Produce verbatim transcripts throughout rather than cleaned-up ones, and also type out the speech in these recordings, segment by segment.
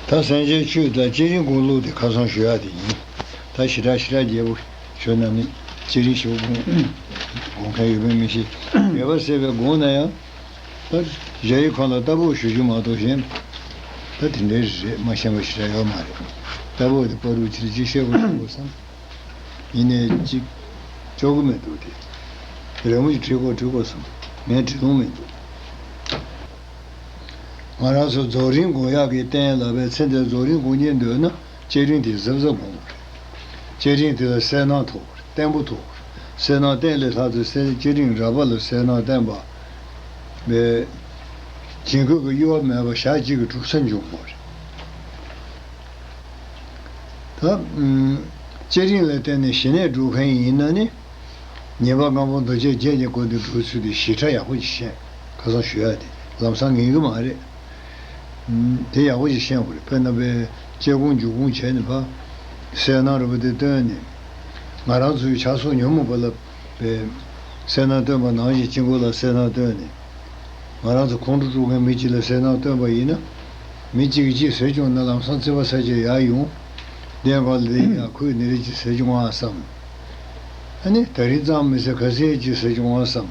ད་སེམས་ཅན་ཆོས་དང་བསྐྱེད་རིམ་སྒོམ་ལུགས་དེ་ཁ་སང་ཞུ་ཡག་དེ་ཡིན། ད་ཞེ་དྲག་ཞེ་དྲག་རྒྱས་པོ་ཞུ་ན་ནི་བསྐྱེད་རིམ་ཞེ་པོ་སྒོམ་སྒོམ་མཁན་ཡོད་པས་མི་ཤེས། རྒྱས་པ་ཟེར་བའི་སྒོམ་ན་ཡང་། ད་གཞལ་ཡས་ཁང་ལ་ལྟ་བུ་ཞུ་རྒྱུ་མ་གཏོགས་གཞན། ད་དེ་འདྲའི་རེད། མ་ཤེས་པ་ཞེ་དྲག་ཡོད་མ་རེད། ལྟ་བུ་དེ་པ་རུ་ཅིར་ཅི་བཤད་དགོས་བཤད་དགོས་བསམ། ཡིན་ནའི་གཅིག་ལྕོགས་གི་མི་འདུག་དེ། རི་མོ་ཞིག་བྲིས་དགོས་བྲིས་དགོས་བསམ། ངས་བྲིས་ལོང་མི་འདུག་ང་རང་ཚོ་རྫོགས་རིམ་སྒོམ་ཡག་གི་རྟེན་ལབ་པའི་ཚེ་འདིར་རྫོགས་རིམ་སྒོམ་སྙིང་འདོད་ན་བསྐྱེད་རིམ་དེ་གཟབ་གཟབ་སྒོམ་དགོས་རེད། བསྐྱེད་རིམ་དེ་ལ་གསལ་སྣང་ཐོབ་དགོས་རེད། བརྟན་པོ་ཐོབ་དགོས་རེད། གསལ་སྣང་རྟེན་ལས་ལྷག་ཏུ་གསལ་བསྐྱེད་རིམ་རགས་པ་ལ་གསལ་སྣང་བརྟན་པ། བའི། བྱིང་རྒོད་ཀྱི་གཡོ་བ་མེད་པར་ཞག་གཅིག་གི་གྲུབ་ས་འབྱུང་དགོས་རེད། ད། བསྐྱེད་རིམ་ལ་བརྟེན་ནས་ཞི་གནས་སྒྲུབ་མཁན་ཡིན་ན་ནི། ཉེས་པ་ལྔ་པོ་འདུ་བྱེད་བརྒྱད་ཀྱི་སྒོ་ནས་སྒྲུབ་ཚུལ་དེ་ཞིབ་ཕྲ་ཡག་པོ་ཞིག་ཤེས། ཁ་སང་ཞུ་ཡག་དེ་ལམ་སང་ངེས་ཀྱི་མ་རེད། དེ་ཡག་པོ་ཞིག་ཤེས་དགོས་རེད། དཔེར་ན་བའི་བསྐྱེད་སྒོམ་འཇུག་སྒོམ་བྱས་ནས་ཕར། གསལ་སྣང་རིག་པ་དེ་བཏོན་ནས། ང་རང་ཚོའི་ཆགས་སོགས་ཉོན་མོངས་པ་ལ། བའི། གསལ་སྣང་བཏོན་པ་ནང་བཞིན་དཀྱིལ་འཁོར་ལ་གསལ་སྣང་བཏོན་ནས། ང་རང་ཚོ་ཁོང་ཁྲོ་དཀྲུག་མཁན་མི་གཅིག་ལ་གསལ་སྣང་བཏོན་པ་ཡིན་ན། མི་གཅིག་གིས་གཅིག་ཟེར་བྱུང་ན་ལམ་སང་རྩིས་པ་ས་ཆ་ཡར་ཡོང་། གདན་སྒང་ལ་དེ་ཡང་ཁོས་ནི་རེ་གཅིག་ཟེར་བྱུང་ཨ་བསམ། ཨ་ནི་ད་རིང་ཙམ་མི་ཟེར་ཁ་སང་གཅིག་ཟེར་བྱུང་ཨ་བསམ།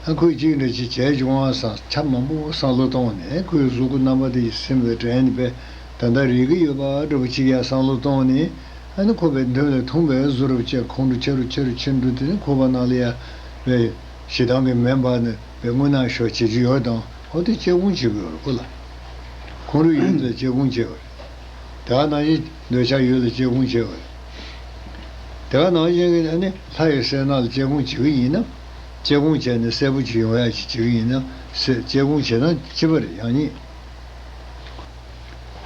ཨ་ཁོས་གཅིག་འདྲ་གཅིག་བྱས་བྱུང་ཨ་བསམ། ཆ་མང་པོ་བསམ་བློ་གཏོང་ནས་ཁོའི་གཟུགས་པོ་རྣམ་པ་དེ་ཡི་སེམས་ལ་དྲན་ནས་པས་ད་ལྟ་རེག་གི་ཡོད་པ་འདྲ་པོ་གཅིག་ཡར་བསམ་བློ་གཏོང་ནས། ཨ་ནི་ཁོ་པའི་མདུན་ལ་འཐུང་བའི་བཟོ་འདྲ་བྱས་ཁོང་ཁྲོ་ཆེ་རུ་ཆེ་རུ་ཆེ་རུ་འགྲོ། དེ་ནི་ཁོ་པ་ནང་ལ་ཡ་བའི་ཞེ་སྡང་གི་མེ་འབར་ནས་བའི་རྔུལ་ནག་ཤོག་བྱེད་རྒྱུ་ཡོད་དང་། ཨོ་དེ་བསྐྱེད་སྒོམ་བྱེད་དགོས་རེད་ཁོ་ལ། ཁོང་ཁྲོ་ཡོད་ཚད་བསྐྱེད་སྒོམ་བྱེད་དགོས་རེད། དེ་ག་ནང་བཞིན་འདོད་ཆགས་ཡོད་ལ་བསྐྱེད་སྒོམ་བྱེད་དགོས་རེད། དེ་ག་ནང་བཞིན་གྱི་ཨ་ནི་ལྷ་ཡི་གསལ་སྣང་ལ་བསྐྱེད་སྒོམ་བྱེད་ཀྱི་ཡིན་ན། བསྐྱེད་སྒོམ་བྱས་ནས་གསལ་པོ་ཅིག་ཡོང་ཡ་ཅིག་བྱེད་ཀྱི་ཡིན་ན། སེ་བསྐྱེད་སྒོམ་བྱེད་སྟངས་གཅིག་པ་རེད་ཡང་སྙིང་།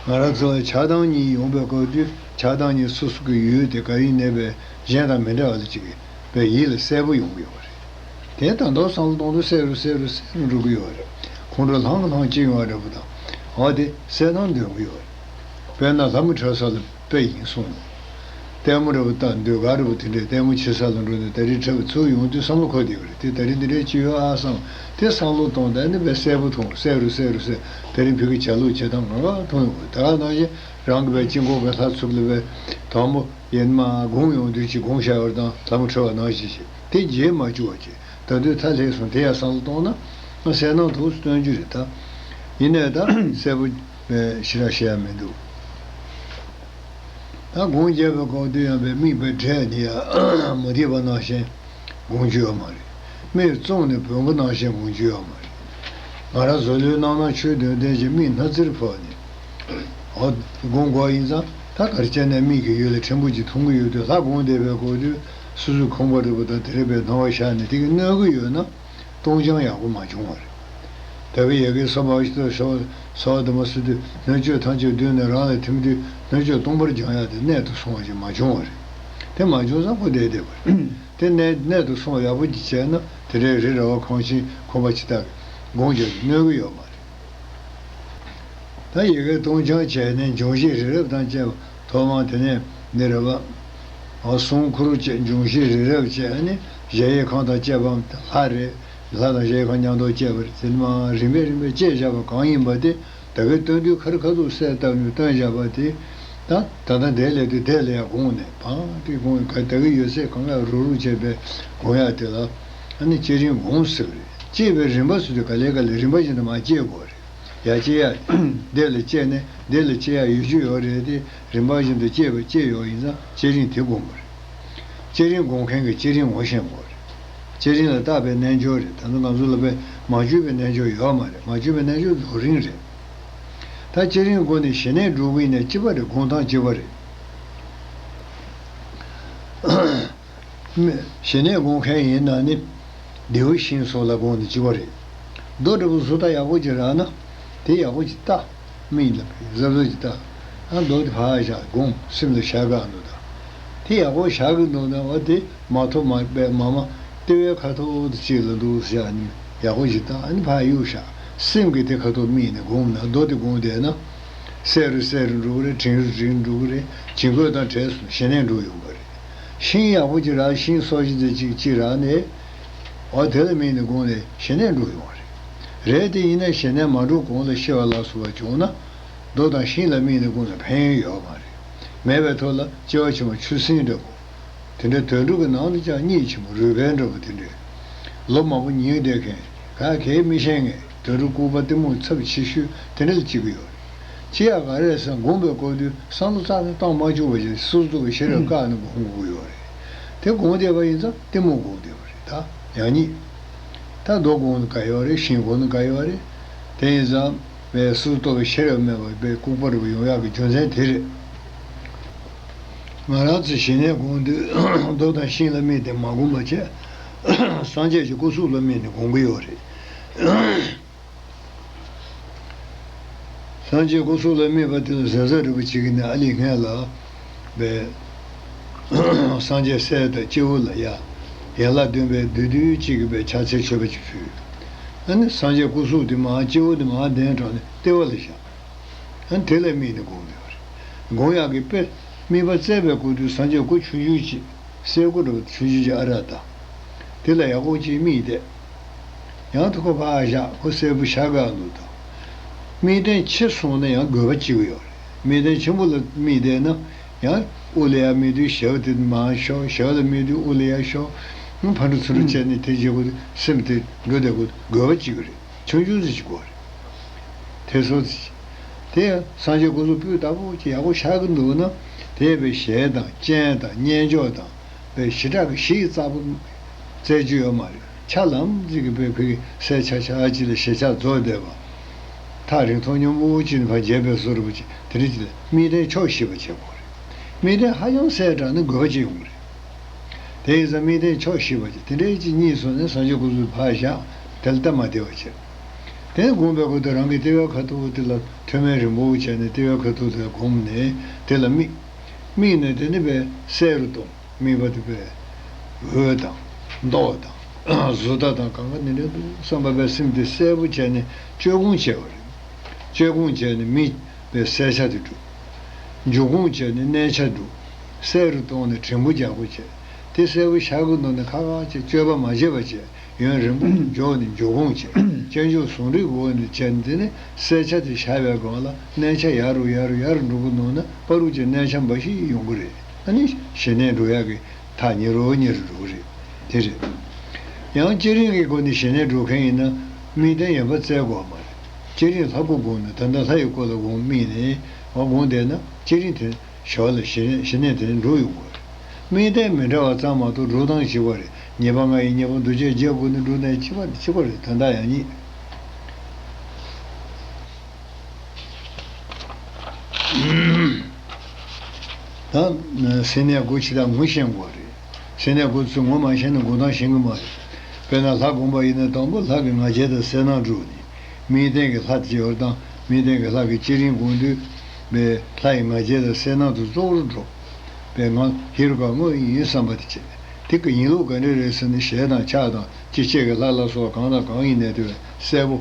ང་རང་ཚོ་ལ་ཆགས་སྡང་གཉིས་ཡོང་བའི་སྐབས་དུས་ཆགས་སྡང་གཉིས་སོ་སོ་གི་ཡུལ་དེ་ག་ཡིན་ནའི་བས་གཞན་དང་མི་འདྲ་བ་ལ་ཅིག་བས་ཡིད་ལ་གསལ་པོ་ཡོང་གི་ཡོད་པ་རེད། དེ་ད་དུང་བསམ་བློ་གཏོང་དུས་གསལ་རུ་གསལ་རུ་གསལ་རུ་འགྲོ་གི་ཡོད་རེད། ཁོང་ཁྲོ་ལྷང་ལྷང་ཅིག་ཡོང་བ་འདྲ་པོ་དང་། འོ་དེ་གསལ་སྣང་འདོན་གི་ཡོད་རེད། དཔེར་ན་ལྷ་མོ་ཁྲ་ས་ལ། དཔེ་ཡིན་གསུངས། ལྟད་མོ་འདྲ་པོ་ལྟ་འདོད་དགའ་འདྲ་པོ་དེ་འདྲའི་ལྟད་མོ་ཆེ་ས་ལ་འགྲོ་ནས་ད་རེས་འཁྲབ་པའི་ཚུལ་ཡོང་དུས་བསམ་བློ་འཁོར་བསྡད་ཀྱི་རེད། དེ་ད་རེས་འདི་འདྲའི་ཅི་ཡོད་ཨ་བསམ། དེ་བསམ་བློ་གཏོང་ད་ནི་དཔེ་གསལ་པོ་མཐོང་གསལ་རུ་གསལ་རུ་གསལ། ད་རེས་ཕ་གི་བྱ་ལུགས་བྱེད་སྟངས་ང་ག་མཐོང་ཡོང་གི། ད་ག་ནང་བཞིན་རང་གི་བའི་དཀྱིལ་འཁོར་གྱི་ལྷ་ཚུགས་ལ་བའི་དང་པོ་ཡིན་མ་སྒོམ་ཡོང་དུས་ཀྱི་སྒོམ་བྱ་བར་དང་ལྷ་མོ་ཁྲོས་པ་ནང་བཞིན་བྱེད། དེ་རྗེས་མ་བཅུག་པ་བྱེད། ད་དུས་མཐའ་སླེབས་སོང་དེ་ཡང་བསམ་བློ་གཏོང་ན་གསལ་སྣང་ཐུགས་སུ་སྟོན་རྒྱུ་རེད་ད། ཡིན་ནའི་ད་གསལ་པོ་ཞེ་དྲག་བཤད་ཡ་མི་འདུག་ད་སྒོམ་རྒྱབ་པའི་སྐབས་དུས་ཡང་བའི་མིག་པའི་འབྲས་ནི་ཡང་མ་བསྡད་པ་ནང་བཞིན་སྒོམ་རྒྱུ་ཡོད་མ་རེད། མིག་བཙུམས་ནས་བོན་པོ་ནང་བཞིན་སྒོམ་རྒྱུ་ཡོད་མ་རེད། ང་རང་བཟོ་ལུས་སྣང་སྣང་ཆོས་དོན་ལྡན་གྱི་མིག་སྣ་རྩེར་ཕབ་ནས། འོ་སྒོམ་དགོས་ཡིན་ཙང་ད་ག་རེ་བྱས་ནས་མིག་གི་ཡུལ་ལ་ཕྲན་བུ་ཅིག་མཐོང་གི་ཡོད་དུས་ལྷ་སྒོམ་བསྡད་པའི་སྐབས་དུས་སོ་སོའི་ཁང་པ་འདྲ་པོ་དང་དེ་རེ་བའི་སྣང་བ་ཤར་ནས་དེ་གི་གནོད་གི་ཡོད་ན། སྟོང་སྦྱང་ཡག་པོ་མ་བྱུང་བ་རེད། ད་གིན་ཡ་གིའི་སོ་པ་ཞིག་ཏུ་སོ་སོ་བ་དུ་མ་སུ་དུ་སྣོད་བཅུད་ཐམས་ཅད་བསྡུས་ནས་རང་ལ་ཐིམ་དུས་སྣོད་བཅུད་སྟོང་པར་སྦྱང་ཡག་དེ་གནད་དུ་སོང་བ་ཞིག་མ་བྱུང་བ་རེད། དེ་མ་བྱུང་ཙང་ཁོ་བསྡད་བསྡད་པ་རེད། དེ་གནད་གནད་དུ་སོང་ཡག་པོ་ཅིག་བྱས་ན་དེ་འདྲའི་རི་ར་བ་གངས་ཅན་ཁང་པ་ཇི་ལྟར་སྒོམ་རྒྱག་གི་གནོད་གི་ཡོད་མ་རེད། ད་ཡི་གེ་སྟོང་སྦྱང་བྱས་ནས་འབྱུང་བཞི་རི་རབ་དང་བཅས་པ་ཐོག་མར་དེ་ནས་འདི་རེད་པ། གསུང་མཁུར་བཅས་འབྱུང་བཞི་རི་རབ་བཅས་ནི་གཞལ་ཡས་ཁང་དང་བཅས་པའམ་ལྷ་རེད། ལྷ་དང་གཞལ་ཡས་ཁང་མཉམ་དུ་བཅས་པ་རེད། དེ་ནི་མར་རིམ་པས་རིམ་པས་བཅས་བཞག་པ་གང་ཡིན་པ་དེ་ད་གིན་སྟོན་དུས་ཁ་རི་ཁ་ཐུག་གསལ་བཏབ་ནས་སྟོན་བཞག་པ་དེ། ད་ད་ལྟ་འདས་ལས་དུས་འདས་ལ་ཡང་དགོངས་ནས་བང་དེ་དགོངས་ག་ད་གིན་ཡོད་ཚད་གང་ཡང་རུག་རུག་བྱས་པའི་དགོངས་ཡག་དེ་ལ་ཨ་ནི་བསྐྱེད་རིམ་སྒོམ་ཟེར་གི་རེད། བསྐྱེད་པའི་རིམ་པ་ཟེར་དུས་ག་ལེ་ག་ལེ་རིམ་པ་བཞིན་དུ་མར་བསྐྱེད་དགོས་རེད། ཡར་བསྐྱེད་ཡ། འདི་ལ་བསྐྱེད་ནས་འདི་ལ་བསྐྱེད་ཡ་ཡོད་རྒྱུ་ཡོད་རེད་དེ། རིམ་པ་བཞིན་དུ་བསྐྱེད་པ་བསྐྱེད་ཡོད་ཡིན་ཙང་བསྐྱེད་རིམ་དེ་སྒོམ་དགོས་རེད། བསྐྱེད་རིམ་སྒོམ་མཁན་གྱིས་བསྐྱེད་རིམ་ངོ་ཤེས་དགོས་རེད། བསྐྱེད་རིམ་ལ་བརྟག་པའི་རྣལ་འབྱོར་རེད། ད་ནི་ང་ཚོ་ལ་བས་མ་བཅོས་པའི་རྣལ་འབྱོར་ཡོད་མ་རེད། མ་བཅོས་པའི་རྣལ་འབྱོར་རྫོགས་རིམ་རེད། ད་བསྐྱེད་རིམ་སྒོ་ནས་ཞི་གནས་སྒྲུབ་ཀྱི་ཡིན་ན་གཅིག་པ་རེད། སྒོམ་སྟངས་གཅིག་པ་རེད། ཞི་གནས་སྒོམ་མཁན་ཡིན་ན་ནི། རྡེའུ་ཤིང་སོགས་ལ་དགོངས་ནས་བྱེད་པ་རེད། རྡོ་འདྲ་པོ་བཟོ་ལྟ་ཡག་པོ་ཅིག་རག་ན། དེ་ཡག་པོ་ཅིག་ལྟ། མིག་ལ་གཟབ་གཟབ་ཅིག་ལྟ། ཨ་རྡོ་དེ་ཕར་བཞག་སྒོམ་སེམས་ལ་བཞག་ག་འདུག་ད། དེ་ཡག་པོ་བཞག་གི་འདུག་ན་འོ་དེ་མ་ཐོབ་མ་པས་མ་མ་ལྟེ་བའི་ཁ་ཐོག་ཏུ་གཅིག་ལ་འདུག་བཞག་ནས་ཡག་པོ་ཅིག་ལྟ། ཨ་ནི་ཕར་གཡུག་བཞག་སེམས་ཀྱིས་དེ་ཁ་ཐོག་དམིགས་ནས་སྒོམ་ན་རྡོ་དེ་སྒོམ་བསྡད་ན། གསལ་རུ་གསལ་རུ་འགྲོ་གི་རེད། དྲན་རུ་དྲན་འགྲོ་གི་རེད། བྱིང་རྒོད་དང་བྲལ་སོང་ཞི་གནས་འགྲོ་ཡོང་གི་རེད། ཤིང་ཡག་པོ་ཅིག་རག་ཤིང་སོ་ཞིག་དེ་ཅིག་ཅིག་རག་ནས། འོ་དེ་ལ་དམིགས་ནས་སྒོམ་ནས་ཞི་གནས་འགྲོ་ཡོང་བ་རེད། རེད་དེ་ཡིན་ན་ཞི་གནས་མ་འགྲོ་གོང་ལ་ཤི་བ་ལ་སོགས་པ་བྱུང་ན། རྡོ་དང་ཤིང་ལ་དམིགས་ནས་བསྒོམས་ན་ཕན་ཡོན་ཡོད་མ་རེད། མེད་པའི་ཐོག་ལ་སྐྱེ་བ་ཕྱི་མ་ཆུ་སྲིན་འདྲ་པོ། དེ་འདྲའི་དུད་འགྲོ་གི་ནང་དུ་ཀྱང་གཉིད་ཆེན་པོ་རུས་སྦལ་འདྲ་པོ་དེ་འདྲའི། ལོ་མང་པོ་ཉལ་བསྡད་མཁན། ག་གེ་མི་ཤེས་མཁན་དུད་འགྲོ་ལྐུགས་པ་གཏི་མུག་ཚབས་ཆེ་ཤོས་དེ་འདྲ་ལ་སྐྱེ་གི་ཡོད་རེད། ཅི་ཡང་ག་རེ་ཟེར་ན་སྒོམ་པའི་སྐབས་དུས་བསམ་བློ་རྩ་ནས་བཏང་མ་བཅུག་པ་བྱས་སོ་སོ་གི་ཤེས་རབ་བཀག་ནས་སྒོམ་དགོས་ཀྱི་ཡོད་རེད། དེ་སྒོམ་བསྡད་པ་ཡིན་ཙང་གཏི་མུག་སྒོམ་བསྡད་པ་རེད་ད་ཡང་སྙིང་། ད་རྡོ་སྒོམ་ན་ག་ཡོད་རེད། ཤིང་སྒོམ་ན་ག་ཡོད་རེད། དེ་ཡིན་ཙང་བས་སོ་སོ་གི་ཤེས་རབ་མེད་པ་བས་ལྐུགས་པ་རུ་ཡོང་ཡག་གི་རྒྱུ་མཚན་དེ་རེད། ང་རང་ཚོ་ཞི་གནས་སྒོམ་དུས་རྡོ་དང་ཤིང་ལ་དམིགས་ཏེ་མ་སྒོམ་པ་བྱས། སངས་རྒྱས་ཀྱི་སྐུ་གཟུགས་ལ་དམིགས་ནས་སྒོམ་གྱི་ཡོད་རེད། སངས་རྒྱས་སྐུ་གཟུགས་ལ་དམིགས་པ་དེ་ལ་ཟན་ཟ་རིན་པོ་ཆེ་གིས་ནི་ཨ་ལི་སྔན་ལ་བས། སངས་རྒྱས་སྲས་དང་སྐྱེ་བོ་ལ་ཡ། ཡན་ལག་བདུན་པའི་བདུད་བདུད་གཅིག་གི་བས་ཕྱག་འཚལ་མཆོད་པ་ཅིག་ཕུལ། ཨ་ནི་སངས་རྒྱས་སྐུ་གཟུགས་དེ་མར་སྐྱེ་བོ་དེ་མར་གདན་དྲངས་ནས་ལྟེ་བ་ལ་བཞག་ཨ་ནི་དེ་ལ་དམིགས་ནས་སྒོམ་ཡོད་རེད། སྒོམ་ཡག་གི་དཔེ། དམིགས་པ་བཙལ་བའི་སྐབས་དུས་སངས་རྒྱས་སྐུ་ཆུང་ཆུང་ཅིག་སྲས་སྐུ་འདྲ་བ་ཆུང་ཆུང་ཅིག་ཨ་རག་ད། དེ་ལ་ཡག་པོ་ཅིག་དམིགས་ཏེ། ཡང་དུ་ཁོ་ཕར་བཞག་ཁོ་སྲས་པོ་ཤ་སྒག་འདུག་དང་། དམིགས་རྟེན་ཆེ་སོང་ན་ཡང་དགོས་པ་ཅིག་ཡོད་རེད། དམིགས་རྟེན་ཆེན་པོ་ལ་དམིགས་བསྡད་ན། ཡང་དབུ་ལ་ཡ་དམིགས་དུས་ཞབས་དེ་མར་ཤོར། ཞབས་ལ་དམིགས་དུས་དབུ་ལ་ཡ་ཤོར། ཕར་འགྲོ་ཚུར་འགྲོ་བྱས་ནས་དེ་བྱེད་དགོས། སེམས་དེ་འགྲོ་བསྡད་དགོས། དགོས་པ་ཅིག་རེད། ཆུང་ཆུང་ཙི་ཅིག་དགོས་རེད། དེ་སོ་ཙི་ཅིག་དེ་ཡང་སངས་རྒྱས་སྐུ་གཟུགས་སྤུས་དག་པོ་ཅིག་ཡག་པོ་ཤར་གི་འདུག་ན། དེ་བས་ཞལ་དང་སྤྱན་དང་སྙན་ཕྱོགས་དང་བས་ཞེ་དྲག་གི་ཞིག་རྩ་པོ་བཙལ་རྒྱུ་ཡོད་མ་རེད། ཆ་ལམ་ཙི་གི་བས་ཁོའི་སའི་ཆ་ཆ་ཅིག་ལ་ཞེ་ཆགས་རྫོགས་བསྡད་པ། ཐག་རིང་ཐུང་སྙོམས་པོ་ཅིག་ནས་ཕར་མཇལ་བའི་བཟོ་འདྲ་པོ་ཅིག་དེ་རིང་ཅིག་ལ་དམིགས་རྟེན་ཕྱོགས་བཞི་པ་བྱེད་དགོས་རེད། དམིགས་རྟེན་ཧ་ཅང་གསལ་དྲགས་ན་དགོས་པ་ཅིག་ཡོང་གི་རེད། དེ་ཡིན་ཙང་དམིགས་རྟེན་ཕྱོགས་བཞི་པ་ཅིག་དེ་འདྲའི་ཅིག་གཉིས་སོང་ནས་སངས་རྒྱས་སྐུ་གཟུགས་ཕར་བཞག་དེ་ལ་སྟབས་མ་བདེ་བ་བྱེད། དེ་ནས་སྒོམ་པའི་སྐབས་དུ་རང་གི་ལྟེ་བའི་ཁ་ཐུག་དེ་ལ་མཐེ་བོང་རིང་པོ་བྱས་ནས་ལྟེ་བའི་ཁ་ཐུག་དེ་ལ་བསྒོམས་ནས་དེ་ལ་དམིགས། དམིགས་ནས་དེ་ནི་བས་གསལ་རུ་གཏོང་། དམིགས་པ་དེ་བས་འོད་དང་། མདོག་དང་། བཟོ་ལྟ་དང་། གང་ག་ནི་འདྲ་འདུག་བསམ་པ་བས་སེམས་དེ་གསལ་པོ་བྱས་ནས་བཅོས་སྒོམ་བྱས་པ་རེད། བཅོས་སྒོམ་བྱས་ནས་དམིགས་པའི་གསལ་ཆ་དེ་སྒྲུབ། འཇུག་སྒོམ་བྱས་ནས་གནས་ཆ་སྒྲུབ། གསལ་རུ་གཏོང་ནས་དྲན་པོ་རྒྱག་པོ་བྱས། དེ་གསལ་པོ་ཤར་གི་འདུག་ན་ཁ་ཁ་བྱས་བཅོས་པ་མ་བྱས་པ་བྱས། ཡུན་རིང་པོ་འཇོག་ནས་འཇུག་སྒོམ་བྱས། སྤྱོད་འཇུག་ཟུང་འབྲེལ་སྒོ་ནས་བྱས་ནས་དེ་ནས་གསལ་ཆ་དེ་ཤར་བའི་སྒང་ལ་གནས་ཆ་ཡར་རུ་ཡར་རུ་ཡར་རུ་འགྲོ་གི་འདུག་ན་པ་རུ་ཅིག་གནས་ཆ་འབའ་ཞིག་ཡོང་གི་རེད། ཨ་ནི་ཞི་གནས་འགྲོ་ཡག་གི་ཐག་ཉེ་རུ་ཉེ་རུ་འགྲོ་གི་རེད། དེ་རེད། ཡང་བསྐྱེད་རིམ་གྱི་སྒོ་ནས་ཞི་གནས་འགྲོ་མཁན་ཡིན་ན་དམིགས་རྟེན་ཡོད་པ་བཙལ་དགོས་མ་རེད། བསྐྱེད་རིམ་ལྷ་སྐུ་བསྒོམས་ནས་ད་ལྟ་ལྷ་ཡི་སྐུ་ལ་བསྒོམས་དམིགས་ནས་འོ་བསྒོམས་བསྡད་ན་བསྐྱེད་རིམ་དེ་ཞི་བ་ལ་ཞི་གནས་ཞི་གནས་དེ་འགྲོ་ཡོང་གི་རེད། དམིགས་རྟེན་མི་འདྲ་བ་ཙམ་མ་གཏོགས་སྒྲུབ་སྟངས་གཅིག་པ་རེད། ཉེས་པ་ལྔ་ཡི་ཉེས་པ་འདུ་བྱེད་བརྒྱད་ཀུན་ནས་སྒྲུབ་སྟངས་གཅིག་པ་གཅིག་པ་རེད། ད་ལྟ་ཡང་ཉིད། ད་སེམས་གནས་སྒོ་ཕྱི་དང་ངོ་ཤེས་དགོས་རེད། སེམས་གནས་སྒོ་ཚུལ་ངོ་མ་ཤེས་ན་སྒོམ་སྟངས་ཤེས་གི་མ་རེད། དཔེར་ན་ལྷ་སྒོམ་པ་ཡིན་ན་དང་པོ་ལྷ་གི་ང་རྒྱལ་དང་གསལ་སྣང་སྒྲུབ་ནས། དམིགས་རྟེན་གྱི་ལྷ་དེ་བར་དང་དམིགས་རྟེན་གྱི་ལྷ་གི་བསྐྱེད་རིམ་སྒོམ་དུས་པའི་ལྷ་ཡི་ང་རྒྱལ་དང་གསལ་སྣང་དུ་གཙོ་བོར་འགྲོ། པའི་ངང་ཧེ་རུ་ཀ་དངོས་ཡིན་བསམ་པ་དེ་བྱེད། དེ་གི་ཡིན་ལུགས་ག་འདྲ་རེད་ཟེར་ན་ཞལ་དང་ཕྱག་དང་ཅི་བྱེད་ཀྱི་ལྷ་ལ་སོགས་གང་དང་གང་ཡིན་ནས་དེ་བས་གསལ་པོ་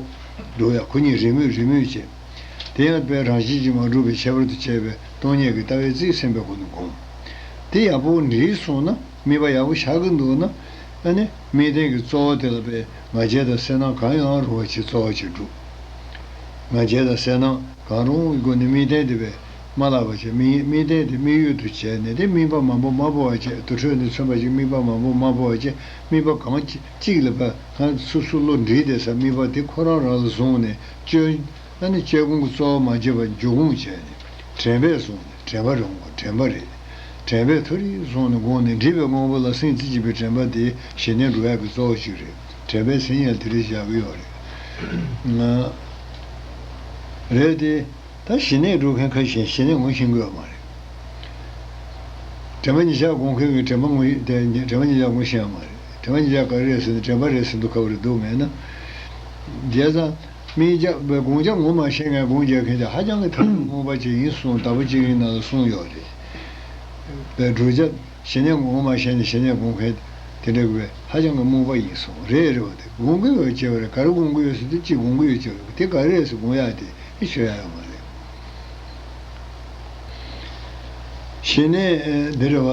འགྲོ་ཡ་ཁོ་གཉིས་རེས་མོས་རེས་མོས་བྱེད། དེ་ཡང་དཔེ་རང་བཞིན་གྱིས་མ་གྲུབ་པའི་ཁྱད་པར་དུ་བྱས་པའི་སྟོང་ཉིད་ཀྱི་ལྟ་བའི་རྩིས་ཟིན་པའི་སྒོ་ནས་སྒོམ། དེ་ཡག་པོ་འགྲིག་སོང་ན་དམིགས་པ་ཡག་པོ་བཞག་གི་འདུག་ན། ཨ་ནི་དམིགས་རྟེན་གྱི་གཙོ་བོ་དེ་ལ་པའི་ང་རྒྱལ་དང་གསལ་སྣང་གང་ཡང་རུང་བ་ཞིག་གཙོ་བོ་ཞིག་སྒྲུབ། ང་རྒྱལ་དང་གསལ་སྣང་གང་རུང་གི་སྒོ་ནས་དམིགས་རྟེན་དེ་པའི་མ་བརླག་པ་བྱས། དམིགས་དམིགས་རྟེན་དེ་དམིགས་ཡུལ་དུ་བྱས་ནས་དེ་དམིགས་པ་མང་པོ་མ་སྤོ་བ་བྱས། དུར་ཁྲོད་ནས་མཚོན་པ་ཞིག་དམིགས་པ་མང་པོ་མ་སྤོ་བ་བྱས། དམིགས་པ་གང་ཅི་གཅིག་ལ་པ་གང་སོ་སོ་བློ་འདྲེས་བསྡད་ས་དམིགས་པ་དེ་ཁོ་རང་རང་ལ་བཟུང་ནས་བཅོས། ཨ་ནི་བཅོས་སྒོམ་གྱི་གཙོ་བོ་མ་བྱས་པར་འཇུག་སྒོམ་བྱས་ནས་དྲན་པས་བཟུང་ནས། དྲན་པ་རང་དྲན་པ་རེད། དྲན་པས་མཐོ་རིས་བཟུང་ནས་སྒོམ་ནས་འདྲིས་པའི་དངོས་པོ་ལ་སེམས་རྩིས་བྱེད་པའི་དྲན་པ་དེ་ཞི་གནས་འགྲོ་ཡག་གི་གཙོ་བོ་ཞིག་རེད། དྲན་པས་སེམས་ཉིད་ལ་དེ་རེད་བཞག་གི་ཡོད་རེད། ང་། རེད་དེ། ད་ཞི་གནས་འགྲོ་མཁན་ཁ་ཤས་ཞི་གནས་ངོ་ཤེས་ཀྱི་ཡོད་མ་རེད། དྲན་པ་ཉིད་བཞག་སྒོམ་མཁན་གྱིས་དྲན་པ་ངོ་ཤེས་དེ་དྲན་པ་ཉིད་བཞག་ངོ་ཤེས་ཡ་མ་རེད། དྲན་པ་ཉིད་བཞག་ག་རེ་རེད་ཟེར་ན་དྲན་པ་རེད་ཟེར་འདུག་ག་བ་རེད་འདུག་མེད་ན། བྱས་ཙང་། དམིགས་བྱ་བའི་སྒོམ་བྱ་ངོ་མ་ཤེས་མཁན་སྒོམ་རྒྱག་མཁན་དེ་ཧ་ཅང་གི་ཐབས་རྡུགས་རྨོངས་པ་ཅིག་ཡིན་གསུངས། དྭགས་པོ་གཅིག་གིས་ནང་ལ་གསུངས་ཡོད་རེད། པའི་བསྒྲུབ་བྱ་ཞི་གནས་ངོ་མ་ཤེས་ནས་ཞི་གནས་སྒོམ་མཁན་དེ་འདྲ་གི་བས་ཧ་ཅང་གི་རྨོངས་པ་ཡིན་གསུངས་རེད། རེད་བ། དེ་སྒོམ་གི་ཡོད་ཅེས་པ་རེད། ག་རེ་སྒོམ་གི་ཡོད་ཟེར་དུས་གཅིག་སྒོམ་གི་ཡོད་ཅེས་པ་རེད། དེ་ག་རེ་རེད་ཟེར་སྒོམ་ཡག་དེ་ཨེ་ཆོད་ཡག་ཡོད་མ་རེད། ཞི་གནས་འདི་རེད་བ།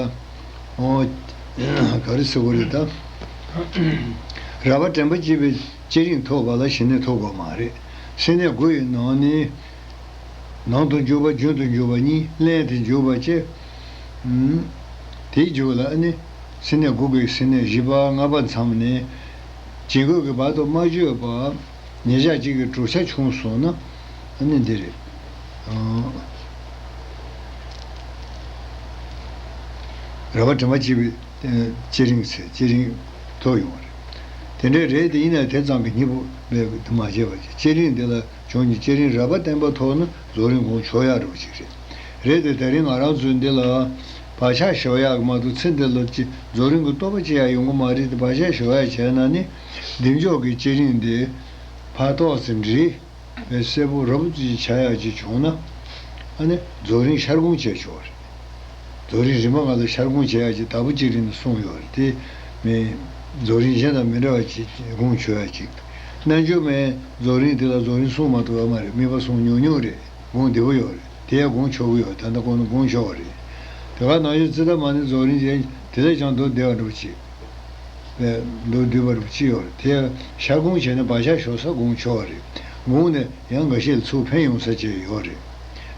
ཨོ། ག་རེ་ཟེར་དགོས་རེད་ད། རགས་པ་དྲན་པ་བསྐྱེད་པའི་བསྐྱེད་རིམ་ཐོབ་པ་ལ་ཞི་གནས་ཐོབ་དགོས་མ་རེད། སེམས་གནས་དགུ་ཡི་ནང་ནས། ནང་དུ་འཇུག་པ་རྒྱུན་དུ་འཇུག་པ་གཉིས། ལྷན་དུ་འཇུག་པ་བཅས། ཨུམ། དེའི་རྒྱུད་ལ་ཨ་ནི་སེམས་གནས་དགུ་གི་སེམས་གནས་བཞི་པ་ལྔ་པ་མཚམས་ནས་བྱིང་རྒོད་ཀྱི་བར་དུ་མ་བརྗོད་པར་ཉིན་ཞག་གཅིག་གི་དྲུག་ཆ་བྱུང་སོང་ན་ཨ་ནི་འདི་རེད། ཨང་། རབ་དྲན་པ་བསྐྱེད་པའི་བསྐྱེད་རིམ་ཚེ་བསྐྱེད་རིམ་ཐོབ་ཡོང་བ་རེད། དེ་འདྲའི་རེད་དེ་ཡིན་ན་དེ་ཙམ་གྱིས་སྙིང་པོ་མེད་པ་དེ་མ་བྱས་པ་བྱས། བསྐྱེད་རིམ་འདི་ལ་བྱུང་ནས་བསྐྱེད་རིམ་རབ་པ་བརྟན་པོ་ཐོབ་ན་རྫོགས་རིམ་དགོངས་ཆོག་ཡག་འདྲ་པོ་ཅིག་རེད། རེད་དེ་ད་རིང་ང་རང་ཚོའི་འདི་ལ་བག་ཆགས་ཞོག་ཡག་གི་མ་གཏོགས་ཚེ་འདི་ལ་ཅི་རྫོགས་རིམ་གྱི་རྟོགས་པ་ཅི་ཡང་ཡོང་གི་མ་རེད་དེ། བག་ཆགས་ཞོག་ཡག་བྱས་ན་ནི་བདེ་མཆོག་གི་བསྐྱེད་རིམ་འདི་ཕར་ཏོག་ཙམ་འདྲི། བའི་གསལ་པོ་རབ་ཏུ་ཅིག་ཆགས་ཡག་ཅིག་བྱུང་ན། ཨ་ནི་རྫོགས་རིམ་ཤར་སྒོམ་བྱས་ཆོག་རེད། རྫོགས་རིམ་རིམ་པ་ལྔ་ལ་ཤར་སྒོམ་བྱེད་ཡག་ཅིག་དྭགས་པོ་བསྐྱེད་རིམ་ནས་གསུངས་ཡོད་རེད་དེ། མི་རྫོགས་རིམ་གཞན་དང་མི་འདྲ་བ་ཅིག་སྒོམ་ཆོག་ཡག་ཅིག་རྣལ་འབྱོར་མའི་རྫོགས་རིམ་དེ་ལ་རྫོགས་རིམ་གསུངས་མ་ཐུབ་པ་མ་རེད། དམིགས་པ་གསུངས་ཉུང་ཉུང་རེད། སྒོམ་བདེ་པོ་ཡོད་རེད། དེ་ཡང་སྒོམ་ཆོག་གི་ཡོད། ད་ལྟ་ཁོང་ནས་སྒོམ་ཆོག་པ་རེད། དེ་ག་ནང་བཞིན་ཙི་ཏ་མ་ཎི་རྫོགས་རིམ་བྱས་དེ་ལས་ཀྱང་མདོར་བདེ་བ་འདྲ་པོ་ཅིག་པའི་མདོར་བསྡུས་པ་རུ་ཅི་ཡོད་རེད། དེ་ཤར་སྒོམ་བྱས་ན་བག་ཆགས་ཞོག་ས་སྒོམ་ཆོག་རེད། སྒོམ་ནས་ཡང་འགའ་ཤས་ལ་ཚུར་ཕན་ཡོང་ས་ཅིག་ཡོད་རེད།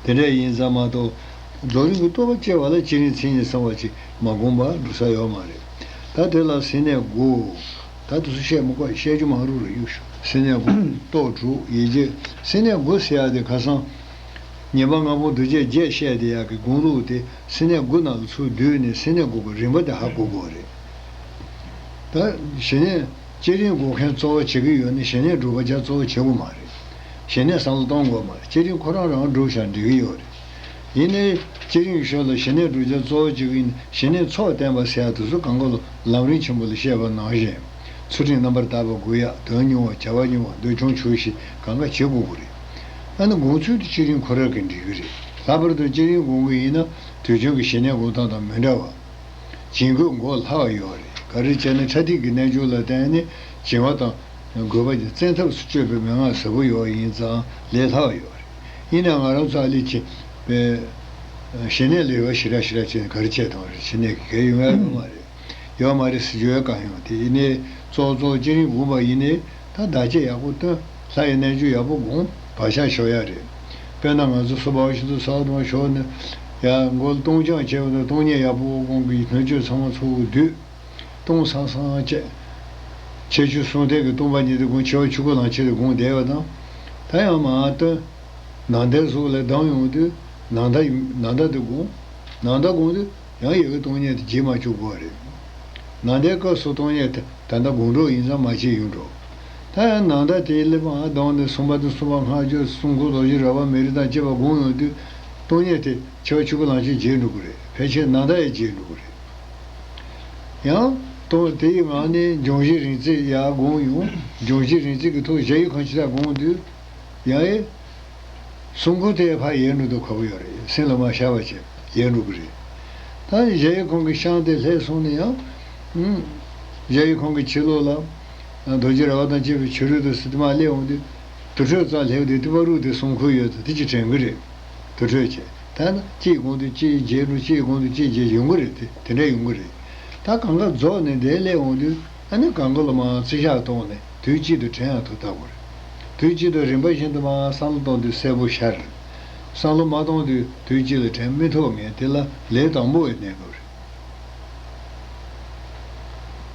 དེ་འདྲ་ཡིན་ཙང་མ་གཏོགས་རྫོགས་རིམ་གྱི་རྟོགས་པ་སྐྱེ་བ་ལ་བསྐྱེད་རིམ་མཚན་ཉིད་གསང་བ་ཅིག་མ་སྒོམ་པར་འགྲོ་ས་ཡོད་མ་རེད། ད་དེ་ལ་སེམས་གནས་དགུ། ད་དུ་སུ་བཤད་མི་དགོས། བཤད་རྒྱུ་མང་རུ་རེ་གཡུག་ཞུ། སེམས་གནས་དགུ། རྟོག་དྲུག་ཡིད་བྱེད། སེམས་གནས་དགུ་ཟེར་ཡ་དེ་ཁ་སང་ཉི་མ་ལྔ་པོ་འདུ་བྱེད་བརྒྱད་བཤད་དེ་ཡག་གི་དགོངས་ལུགས་དེ་སེམས་གནས་དགུ་ནང་ལ་ཚུར་བསྡུས་ནས་སེམས་གནས་དགུ་གི་རིམ་པ་དེ་ཧ་གོ་དགོས་རེད། ད་ཞི་གནས་བསྐྱེད་རིམ་དགོས་མཁན་གཙོ་བོ་བྱེད་ཀྱི་ཡོད་ན་ཞི་གནས་སྒྲུབ་པ་ཅག་གཙོ་བོ་བྱེད་དགོས་མ་རེད། ཞི་གནས་བསམ་བློ་གཏོང་དགོས་མ་རེད། བསྐྱེད་རིམ་ཁོ་རང་རང་སྒྲུབ་བྱ་འགྲིག་གི་ཡོད་རེད། ཡིན་ནའི་བསྐྱེད་རིམ་ཞོར་ལ་ཞི་གནས་སྒྲུབ་བྱ་གཙོ་བོ་བྱེད་ཀྱི་ཡིན་ན་ཞི་གནས་ཚོགས་བསྟེན་པ་ཟེར་ཡ་དེ་ཚོ་གང་ག་ལོ་ལམ་རིམ་ཆེན་པོ་ལ་བཤད་པ་ནང་བཞིན། ཚུལ་ཁྲིམས་རྣམ་པར་དག་པ་དགོས་ཡ། དོན་ཉུང་བ་བྱ་བ་ཉུང་བ་འདོད་ཆུང་ཆོག་ཤེས་གང་ག་བྱེད་དགོས་ཀྱི་རེད། ཨ་ནི་སྒོམ་ཚུལ་དེ་བསྐྱེད་རིམ་ཁོ་རང་གིས་འགྲིག་གི་རེད། ལྷག་པར་དུ་བསྐྱེད་རིམ་སྒོམ་གྱི་ཡིན་ན་དུས་རྒྱུན་གྱི་ཞི་གནས་སྒོམ་སྟངས་དང་མི་འདྲ་བ། བྱིང་རྒོད་མགོ་སླ་བ་ཡོད་རེད། ག་རེ་བྱས་ན་ཕྲ་ཐིག་གི་རྣལ་འབྱོར་ལ་བརྟེན་ནས་བྱིང་བ་དང་རྒོད་པ་གཉིས་བཙན་ཐབས་སུ་སྤྱོད་པའི་མན་ངག་ཟབ་པོ་ཡོད་ཡིན་ཙང་ལས་སླ་བ་ཡོད་རེད། ཡིན་ནའང་ང་རང་ཚོ་ཨ་ལི་ཅིག་པའི་ཞི་གནས་ལས་ཀ་ཞེ་དྲག་ཞེ་དྲག་བྱས་ནས་ག་རེ་བྱས་བཏང་བ་རེད། ཞི་གནས་ཀྱི་གལ་ཡོང་ཡ་ཡོད་མ་རེད། ཡོད་མ་རེད་ཟེར་རྒྱུ་ཡོད་གང་ཡོང་དེ་ཡིན་ནའི་གཙོ་བོ་གཙོ་བོ་བསྐྱེད་རིམ་སྒོམ་པ་ཡིན་ནའི་ད་བདག་གཅེས་ཡག་པོ་བཏོན། ལྷ་ཡི་རྣལ་འབྱོར་ཡག་པོ་སྒོམ། བག་ཆགས་ཞོག་ཡ་རེད། དཔེར་ན་ང་ཚོ་སོ་པ་བ་ཤིན་ཏུ་ས་བ་དང་ཞོག་ནས་ཡ་མགོ་ལ་སྟོང་སྦྱང་བྱས་པ་དང་སྟོང་ཉིད་ཡག་པོ་སྒོམ་གི་སྣོད་བཅུད་ཚང་མ་ཚུར་བསྡུས། སྟོང་སང་སང་བྱས། ཁྱད་ཆོས་གསུམ་ལྡན་གྱི་སྟོང་པ་ཉིད་དེ་སྒོམ། འཆི་བ་ཆོས་སྐུ་ལམ་ཁྱེར་ཏེ་སྒོམ་བསྡད་པ་དང་། ད་ཡང་མར་བཏོན། ནང་ལྟའི་གཟུགས་ལ་ལྡང་ཡོང་དུས་ནང་ལྟ་ནང་ལྟ་དེ་སྒོམ། ནང་ལྟ་སྒོམ་དུས་ཡང་ཡི་གེ་སྟོང་ཉིད་དེ་བརྗེད་མ་བཅུག་དགོས་རེད། ནང་ལྟའི་སྐབས་སུ་སྟོང་ཉིད་དེ་ད་ལྟ་སྒོམ་གྲོགས་ཡིན་ཙང་མ་བརྗེད་ཡོང་འགྲོ། ད་ཡང་ནང་ལྟ་དེའི་ཀླད་པ་ལྡང་ནས་གསུམ་པ་དང་གསུམ་པ་སྔགས་སྦྱོར་གསུང་མཁན་རྡོ་རྗེ་ར་བ་མི་རིགས་དང་བཅས་པ་སྒོམ་ཡོང་དུས་སྟོང་ཉིད་དེ་འཆི་བ་ཆོས་སྐུ་ལམ་ཁྱེར་བརྗེད་འགྲོ་གི་རེད། ཕལ་ཆེར་ནང་ལྟ་ཡང་བརྗེད་འགྲོ་གི་རེད། ཡང་སྟོང་དེའི་ངང་ནས་འབྱུང་བཞི་རིག་འཛིན་ཡར་སྒོམ་ཡོང་། འབྱུང་བཞི་རིག་འཛིན་གྱི་ཐོག་གཞལ་ཡས་ཁང་ཕྱི་ལ་སྒོམ་དུས་ཡང་ཨེ། གསུང་མཁན་དེ་ཕར་ཡལ་འགྲོ་དུས་ཁག་པོ་ཡོད་རེད། སེམས་ལ་མ་ཤར་བ་བྱས་ཡལ་འགྲོ་གི་རེད། ད་གཞལ་ཡས་ཁང་གི་ཤང་དེ་སླེབས་སོང་ནས་ཡང་། ཨུམ། གཞལ་ཡས་ཁང་གི་ཕྱི་ལོགས་ལ། རྡོ་རྗེ་ར་བ་དང་བཅས་པའི་ཕྱི་རོལ་དུ་སི་ཏི་མ་སླེབས་འོང་དུས། དུར་ཁྲོད་རྩ་སླེབས་དུས་ཏི་པ་རུ་དེ་གསུང་མཁན་ཡོད་ཚེ་དེ་ཅིག་དྲན་གི་རེད། དུར་ཁྲོད་བྱས། ད་ན་གཅིག་སྒོམ་དུས་གཅིག་བརྗེད་འགྲོ། གཅིག་སྒོམ་དུས་གཅིག་བརྗེད་ཡོང་གི་རེད། དེ་དེ་འདྲ་ཡོང་གི་རེད། ད་གང་ག་རྫོགས་ནས་དེ་སླེབས་འོང་དུས། ཨ་ནི་གང་ག་ལ་མར་རྩི་ཤག་བཏང་ནས་དུས་གཅིག་ཏུ་དྲན་ཡག་ཐུབ་ལྟ་བུ་རེད། དུས་གཅིག་ཏུ་རིམ་པ་བཞིན་དུ་མར་བསམ་བློ་གཏོང་དུས་གསལ་པོ་ཤར། བསམ་བློ་མ་གཏོང་དུས་དུས་གཅིག་ལ་དྲན་མི་ཐུབ་མཁན་དེ་ལ་ལས་དང་པོ་བའི་གནས་སྐབས་རེད།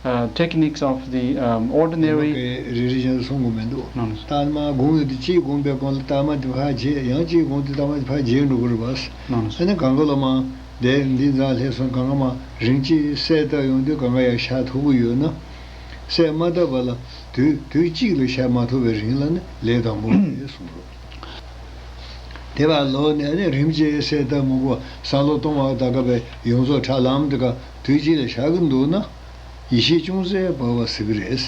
Uh, techniques of the um, ordinary རེ་རེ་བཞིན་དུ་གསུང་དགོས་མི་འདུག་ནོ་ནོ། ལྟག་མ་སྒོམ་ཡོང་དུས་གཅིག་སྒོམ་པའི་སྒང་ལ་ལྟག་མ་དེ་ཕར་བརྗེད། ཡང་གཅིག་སྒོམ་དུས་ལྟག་མ་དེ་ཕར་བརྗེད་འགྲོ་གི་རེད་པ། ནོ་ནོ། ཨ་ནི་གང་ག་ལ་མར་དེ་འདི་ཙམ་སླེབས་སོང་། གང་ག་མར་རིམ་གྱིས་གསལ་བཏབ་ཡོང་དུས་གང་ག་ཡར་ཤར་ཐུབ་ཀྱི་ཡོད་ན། གསལ་མ་བཏབ་པ་ལ་དུས་དུས་གཅིག་ལ་ཤར་མ་ཐུབ་པའི་རིང་ལ་ནི་ལས་དང་པོ་རེད་གསུངས་རོགས། དེ་བར་ལོག་ནས་ནི་རིམ་གྱིས་གསལ་བཏབ་མི་དགོས། བསམ་བློ་གཏོང་བ་དང་སྐབས་པའི་ཡོངས་རྫོགས་ཁྲ་ལམ་དེ་ག་དུས་གཅིག་ལ་ཤར་གི་འདུག་ན། ཡེ་ཤེས་ཅུང་ཟད་བབས་པ་ཟེར་གི་རེད།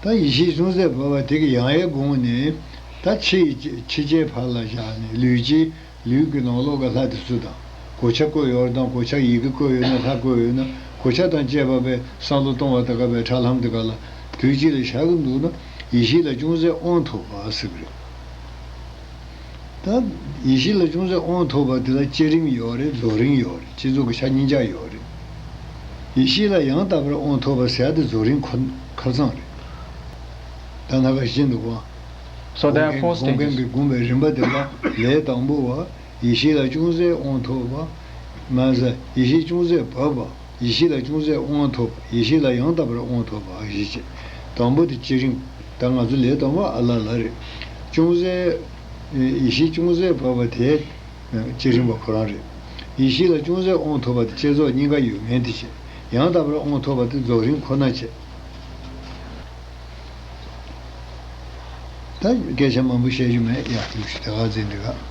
ད་ཡེ་ཤེས་ཅུང་ཟད་བབས་པ་དེ་གི་ཡང་ཡང་སྒོམ་ནས་ད་ཕྱི་ཡི་ཕྱི་རྐྱེན་ཕར་ལ་བཞག་ནས་ལུས་ཀྱི། ལུས་ཀྱི་ནང་ལོགས་ཀྱི་ལྷ་དེ་ཚོ་དང་། གོ་ཆ་བཀོད་ཡོད་དང་། གོ་ཆ་ཡི་གེ་བཀོད་ཡོད་ན། ལྷ་བཀོད་ཡོད་ན། གོ་ཆ་དང་བཅས་པ་པའི་བསམ་བློ་གཏོང་བ་དེ་ག་པའི་ཁྲ་ལམ་དེ་ག་ལ་དུས་གཅིག་ལ་བཞག་གི་འདུག་ན་ཡེ་ཤེས་ལ་ཅུང་ཟད་དབང་ཐོབ་པ་ཟེར་གི་རེད། ད་ཡེ་ཤེས་ལ་ཅུང་ཟད་དབང་ཐོབ་པ་དེ་ལ་བསྐྱེད་རིམ་ཡོད་རེད། རྫོགས་རིམ་ཡོད་རེད། སྤྱི་རྫོགས་ཀྱི་ཆ་གཉིས་ཆ་ཡོད་རེད། ཡེ་ཤེས་ལ་ཡང་དག་པར་དབང་ཐོབ་པ་ཟེར་ཡ་དེ་རྫོགས་རིམ་ཁོ་ཁ་ཚང་རེད། ད་ན་ག་ཤེས་འདུག་གོ། So there are four stages. སྒོམ་མཁན་གྱིས་བསྒོམས་པའི་རིམ་པ་དེ་ལ་ལས་དང་པོ་བ། ཡེ་ཤེས་ལ་ཅུང་ཟད་དབང་ཐོབ་པ། མ་ཟད་ཡེ་ཤེས་ཅུང་ཟད་བབས་པ། ཡེ་ཤེས་ལ་ཅུང་ཟད་དབང་ཐོབ་པ། ཡེ་ཤེས་ལ་ཡང་དག་པར་དབང་ཐོབ་པ་ཞེས་བྱས། དང་པོ་དེ་བསྐྱེད་རིམ། ད་ང་ཚོ་ལས་དང་པོ་ཨ་ལ་ལ་རེད། ཅུང་ཟད། ཡེ་ཤེས་ཅུང་ཟད་བབས་པ་དེ། བསྐྱེད་རིམ་པ་ཁོ་རང་རེད། ཡེ་ཤེས་ལ་ཅུང་ཟད་དབང་ཐོབ་པ་དེ་བསྐྱེད་རྫོགས་གཉིས་ཀ་ཡོད་མཁན་དེ་བྱས། ཡང་དག་པར་དབང་ཐོབ་པ་དེ་རྫོགས་རིམ་ཁོ་ན་བྱས། ད་སྐད་ཆ་མང་པོ་བཤད་རྒྱུ་མེད། ཡག་ཐུག་ཞིག་དེ་ག་འཛིན་འདི་ག